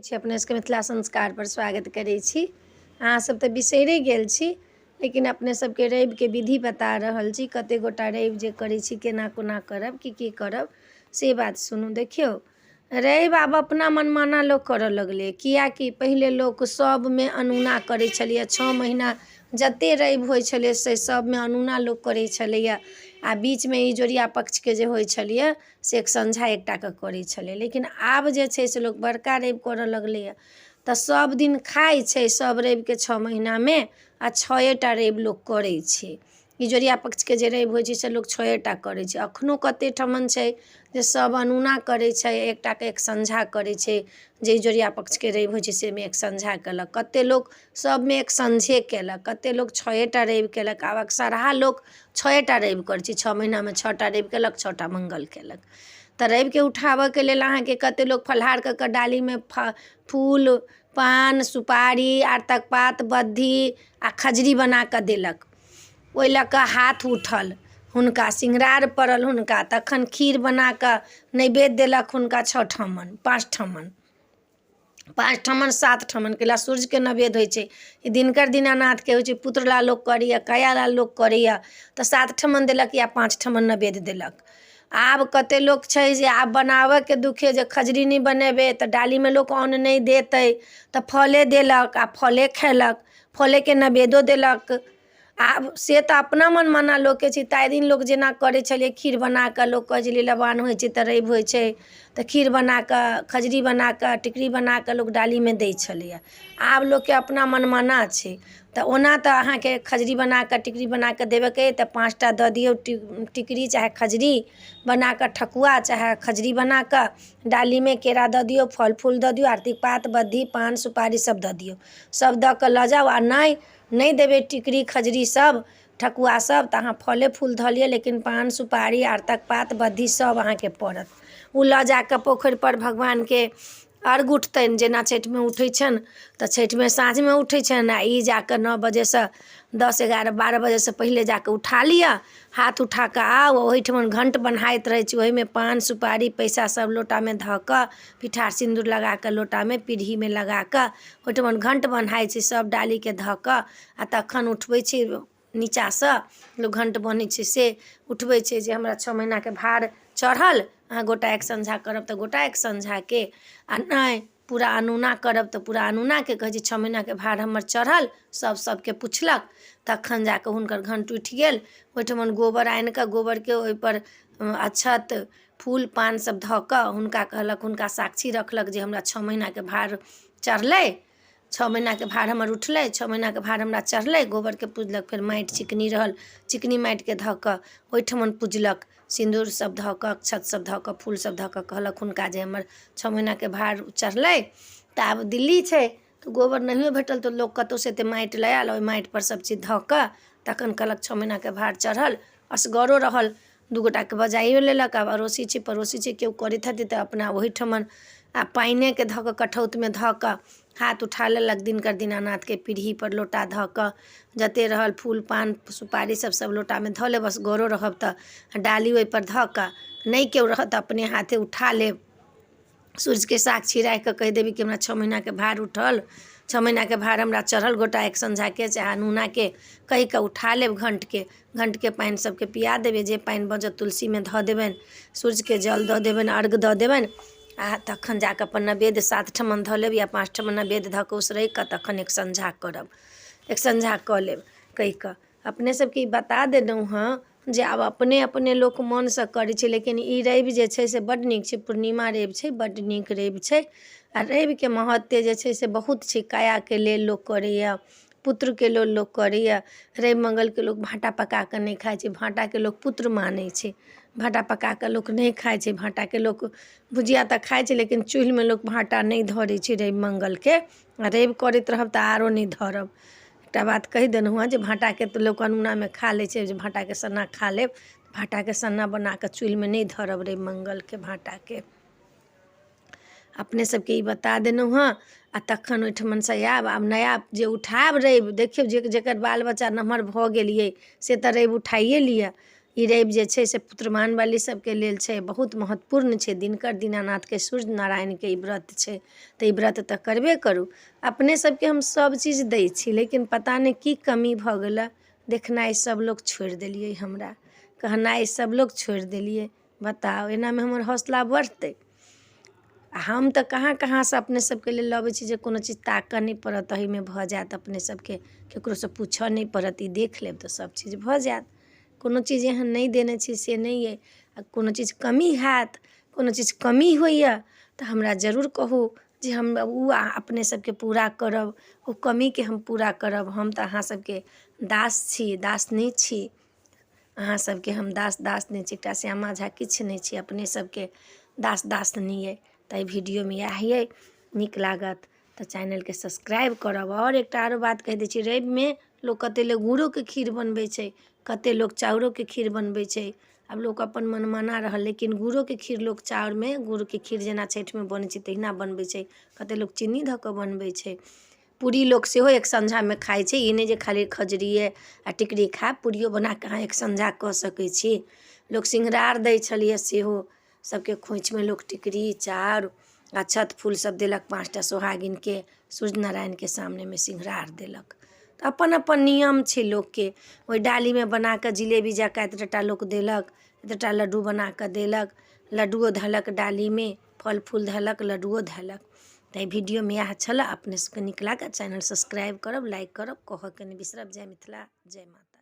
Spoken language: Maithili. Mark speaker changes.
Speaker 1: छी अपने सबके मिथिला संस्कारपर स्वागत करै छी। अहाँ सब तऽ बिसैरे गेल छी, लेकिन अपने सबके रविके विधि बता रहल छी। कते गोटा रवि जे करै छी, केना कोना करब, की की करब, से बात सुनू। देखियौ, रवि आब अपना मनमाना लोक करऽ लगलै, किएकि पहिले लोक सबमे अनोना करै छलैए। 6 महीना जते रवि होइ छलै से सबमे अनोना लोक करै छलैए, आओर बीचमे ई जोड़िया पक्षके जे होइ छलैए से एक सँझा एकटाके करै छलै। लेकिन आब जे छै से लोक बड़का रवि करऽ लगलैए, तऽ सब दिन खाइ छै सब रविके 6 महीनामे, आओर छओ टा रवि लोक करै छै। इजोरिया पक्षके जे रवि होइ छै से लोक छओ टा करै छै। एखनो कतेक ठमन छै जे सब अनोना करै छै, एकटाके एक सँझा करै छै। जे इजोरिया पक्षके रवि होइ छै सेमे एक सँझा कयलक। कतेक लोक सबमे एक सँझे कयलक, कतेक लोक छओ टा रवि कयलक। आब अक्सरहा लोक छओ टा रवि करै छै। 6 महीनामे 6 टा रवि कयलक, 6 टा मङ्गल कयलक। तऽ रविके उठाबऽके लेल अहाँके कतेक लोक फलाहार कऽ कऽ डालीमे फूल पान सुपारी आरतक पात बद्धी आओर खजरी बनाकऽ देलक। ओहि लऽ कऽ हाथ उठल, हुनका सिङ्गार पड़ल हुनका, तखन खीर बनाकऽ नैवेद्य देलक हुनका 6 ठमन, 5 ठमन, 5 ठमन, 7 ठमन कैला सूर्यके नैवेद्य होइ छै। ई दिनकर दीनानाथके होइ छै, पुत्र ला लोक करैए, काया ला लोक करैए, तऽ 7 ठमन देलक या 5 ठमन नैवेद्य देलक। आब कते लोक छै जे आब बनाबऽके दुखे जे खजरी नहि बनेबै तऽ डालीमे लोक अन्न नहि देतै, तऽ फले देलक आओर फले खेलक, फलेके नैवेद्यो देलक। आब से तऽ अपना मनमाना लोकके छै। ताहि दिन लोक जेना करै छलै, खीर बनाकऽ लोक कहै छलै लबान होइ छै तऽ रवि होइ छै, तऽ खीर बनाकऽ, खजरी बनाकऽ, टिकरी बनाकऽ लोक डालीमे दै छलैए। आब लोकके अपना मनमाना छै। तऽ ओना तऽ अहाँके खजरी बनाकऽ, टिकरी बनाकऽ देबऽके अइ तऽ 5टा दऽ दियौ टिकरी चाहे खजरी बनाकऽ, ठकुआ चाहे खजरी बनाकऽ डालीमे केरा दऽ दियौ, फल फूल दऽ दियौ, आरती पात बद्धी पान सुपारी सब दऽ दियौ, सब दऽ कऽ लऽ जाउ। आओर नहि नहि देबै टिकरी खजरी सब ठकुआ सब, तऽ अहाँ फले फूल धऽ लिअ, लेकिन पान सुपारी आरतक पात बद्धी सब अहाँके पड़त। ओ लऽ जाकऽ पोखरिपर भगवानके अर्घ उठतनि, जेना छठिमे उठै छनि, तऽ छठिमे साँझमे उठै छनि, आओर ई जाकऽ 9 बजेसँ 10, 11, 12 बजेसँ पहिले जाकऽ उठा लिअ। हाथ उठाकऽ आउ, ओहिठमन घण्ट बन्हाइत रहै छै, ओहिमे पान सुपारी पैसा सब लोटामे धऽ कऽ पिठार सिन्दूर लगाकऽ लोटामे पीढ़ीमे लगाकऽ ओहिठमन घण्ट बन्हाइ छै, सब डालीके धऽ कऽ आओर तखन उठबै छै। नीचाँसँ लोक घण्ट बन्है छै, से उठबै छै जे हमरा 6 महीनाके भार चढ़ल। अहाँ गोटा एक सँझा करब तऽ गोटा एक सँझाके, आओर नहि पूरा अनोना करब तऽ पूरा अनोनाके कहै छै 6 महीनाके भार हमर चढ़ल। सब सबके पुछलक, तखन जाकऽ हुनकर घण्ट उठि गेल। ओहिठमन गोबर आनिकऽ गोबरके ओहिपर अक्षत फूल पान सब धऽ कऽ हुनका कहलक, हुनका साक्षी रखलक जे हमरा 6 महीनाके भार चढ़लै, 6 महीनाके भार हमर उठलै, 6 महीनाके भार हमरा चढ़लै। गोबरके पुजलक। फेर माटि चिकनी रहल, चिकनी माटिके धऽ कऽ ओहिठमन पुजलक, सिन्दूर सब धऽ कऽ, अक्षत सब धऽ कऽ, फूल सब धऽ कऽ कहलक हुनका जे हमर 6 महीनाके भार चढ़लै। तऽ आब दिल्ली छै तऽ गोबर नहियो भेटल तऽ लोक कतहुसँ एतेक माटि लऽ आयल, ओहि माटिपर सबचीज धऽ कऽ तखन कहलक 6 महीनाके भार चढ़ल। असगरो रहल, 2 गोटाके बजाइयो लेलक, आब अड़ोसी छै पड़ोसी छै केओ करैत हेतै तऽ अपना ओहिठमन आ पानिएके धऽ कऽ कठौतमे धऽ कऽ हाथ उठा लेलक दिनकर दीनानाथके पीढ़ीपर लोटा धऽ कऽ, जतेक रहल फूल पान सुपारी सब सब लोटामे धऽ लेब। असगरो रहब तऽ डाली ओहिपर धऽ कऽ, नहि केओ रहत तऽ अपने हाथे उठा लेब, सूर्यके साक्षी राखिकऽ कहि देबै कि हमरा 6 महीनाके भार उठल, 6 महीनाके भार हमरा चढ़ल, गोटा एक सँझाके चाहे अनूनाके कहिकऽ उठा लेब घण्टके। घण्टके पानि सबके पिआ देबै, जे पानि बचत तुलसीमे धऽ देबनि, सूर्यके जल दऽ देबनि, अर्घ दऽ देबनि, आओर तखन जाकऽ अपन नैवेद्य 7 ठमन धऽ लेब या 5 ठमन नैवेद्य धऽ कऽ उसरैगके तखन एक सँझा करब, एक सँझा कऽ लेब कहिकऽ। अपने सबके ई बता देलहुँ हँ जे आब अपने अपने लोक मोनसँ करै छै, लेकिन ई रवि जे छै से बड्ड नीक छै। पूर्णिमा रवि छै, बड्ड नीक रवि छै। आओर रविके महत्व जे छै से बहुत छै। कायाके लेल लोक करैए, पुत्रके लेल लोक करैए। रवि मङ्गलके लोक भाँटा पकाकऽ नहि खाइ छै, भाँटाके लोक पुत्र मानै छै। भाँटा पकाकऽ लोक नहि खाइ छै, भाँटाके लोक भुजिया तऽ खाइ छै, लेकिन चूल्हिमे लोक भाँटा नहि धरै छै रवि मङ्गलके। आओर रवि करैत रहब तऽ आरो नहि धरब। एकटा बात कहि देलहुँ हँ जे भाँटाके तऽ लोक अनूनामे खा लै छै, जे भाँटाके सन्ना खा लेब, भाँटाके सन्ना बनाकऽ चूल्हिमे नहि धरब रवि मङ्गलके भाँटाके। अपने सबके ई बता देलहुँ हँ। आओर तखन ओहिठमनसँ आयब, आब नया जे उठायब रवि, देखियौ जे जकर बाल बच्चा नमहर भऽ गेल अइ से तऽ रवि उठाइए लिअ। ई रवि जे छै से पुत्रवानवाली सबके लेल छै, बहुत महत्वपूर्ण छै। दिनकर दीनानाथके सूर्य नारायणके ई व्रत छै, तऽ ई व्रत तऽ करबे करू। अपने सबके हम सब चीज दै छी, लेकिन पता नहि की कमी भऽ गेलै, देखनाइ सब लोक छोड़ि देलियै, हमरा कहनाइ सब लोक छोड़ि देलियै। बताउ, एनामे हमर हौसला बढ़तै? आ हम तऽ कहाँ कहाँसँ अपने सबके लेल लबै छी जे कोनो चीज ताकऽ नहि पड़त, एहिमे भऽ जायत। अपने सबके ककरोसँ पूछऽ नहि पड़त, ई देख लेब तऽ सब चीज भऽ जायत। कोनो चीज एहन नहि देने छी से नहि अइ। आ कोनो चीज कमी हैत, कोनो चीज कमी होइए तऽ हमरा जरूर कहू जे हम ओ अपने सबके पूरा करब, ओ कमीके हम पूरा करब। हम तऽ अहाँ सबके दास छी, दास नहि छी। अहाँ सबके हम दास दास नहि छी, एकटा श्यामा झा किछु नहि छी, अपने सबके दास दासनी अइ। तऽ एहि वीडियोमे इएह अइ। नीक लागत तऽ चैनलके सब्सक्राइब करब। आओर एकटा आरो बात कहि दै छी, रविमे लोक कतेक लोक गुड़ोके खीर बनबै छै, कतेक लोक चाउरोके खीर बनबै छै। आब लोक अपन मनमाना रहल, लेकिन गुड़ोके खीर लोक चाउरमे गुड़के खीर जेना छठिमे बनै छै तहिना बनबै छै। कतेक लोक चीनी धऽ कऽ बनबै छै। पूरी लोक सेहो एक सँझामे खाइ छै। ई नहि जे खाली खजुरिए आ टिकरी खायब, पूरियो बना कऽ अहाँ एक सँझा कऽ सकै छी। लोक सिंघरार दै छलैए सेहो सबके खोँइछमे लोक टिकरी चाउर अक्षत फूल सब देलक, 5टा सोहागिनके सूर्य नारायणके सामनेमे सिंघरार देलक। तऽ अपन अपन नियम छै लोकके। ओहि डालीमे बनाकऽ जिलेबी जकाँ एतबेटा लोक देलक, एतबेटा लड्डू बनाकऽ देलक, लड्डुओ धयलक डालीमे, फल फूल धयलक, लड्डुओ धयलक। तऽ एहि वीडियोमे इएह छलऽ। अपने सबके नीक लागत चैनल सब्सक्राइब करब, लाइक करब, कहऽके नहि बिसरब। जय मिथिला, जय माता।